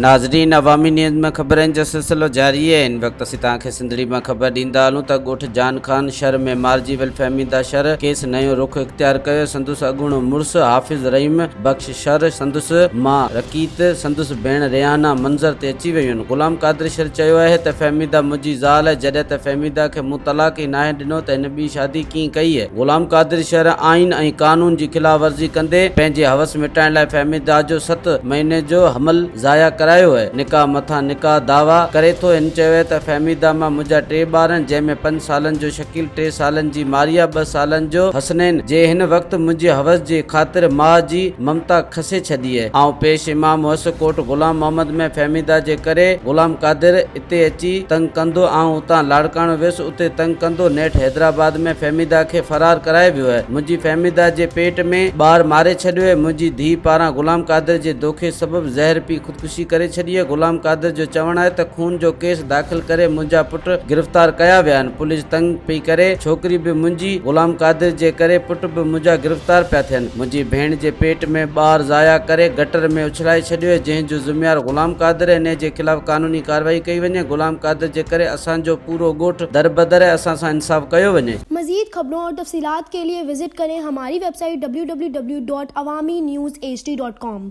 ناظرين عوامي نيوز ۾ خبرن جو سلسلو جاري آهي هن وقت اسين توهان کي سنڌڙي مان خبر ڏيندا هلون ته ڳوٺ جان خان شھر ۾ مارجي ويل فهميده شر ڪيس نيون رخ اختيار ڪيو سندس اڳوڻو مڙس حافظ رحيم بخش شر سندس ماء رقيت سندس ڀيڻ ريحانه منظر تي اچي ويون غلام قادر شر چيو آهي ته فهميده منهنجي زال آهي جڏهن ته فهميده کي مون طلاق ئي ناهي ڏنو ته هن ٻي شادي ڪيئن ڪئي غلام قادر شر آئين ۽ قانون جي خلاف ورزي ڪندي پنهنجي حوس مٽائڻ لاء فهميده جو ست مهيني جو حمل ضايع ڪرايو آهي. نڪاح مٿان نڪاح دعويٰ ڪري ٿو. هن چيو آهي ته فهميده مان منهنجا ٽي ٻار آهن جنهن ۾ پنج سالن جو شڪيل، ٽي سالن جي ماريا، ٻه سالن جو حسنين جي هن وقت منهنجي حوس جي خاطر ماء جي ممتا کسي ڇڏي آهي. آئون پيش امام هئس ڪوٽ غلام محمد ۾ فهميده جي ڪري غلام قادر اتي اچي تنگ ڪندو آئون اتان لاڙڪاڻو ويس اتي تنگ ڪندو نيٺ حيدرآباد ۾ فهميده کي فرار ڪرائي ويو ۽ منهنجي فهميده جي پيٽ ۾ ٻار ماري ڇڏيو ۽ منهنجي ڌيء پاران غلام قادر جي دوکي سبب زهر پي خودڪشي ڪري ڇڏي ۽ غلام قادر جو چوڻ آهي ته خون جو ڪيس داخل ڪري منهنجا پٽ گرفتار ڪيا ويا آهن پوليس تنگ پئي ڪري ڇوڪري به منهنجي غلام قادر جي ڪري پٽ به منهنجا گرفتار پيا ٿين منهنجي ڀيڻ جي پيٽ ۾ ٻار ضايع ڪري گٽر ۾ اڇلائي ڇڏيو آهي جنهن جو ذميوار غلام قادر آهي انهي جي خلاف قانوني ڪارروائي ڪئي وڃي غلام قادر جي ڪري اسان جو پورو ڳوٺ دربدر آهي اسان سان انصاف ڪيو وڃي. مزيد خبرون اور تفصيلات کے لئے وزٽ کریں ہماری web site www.awamiNewsHD.com.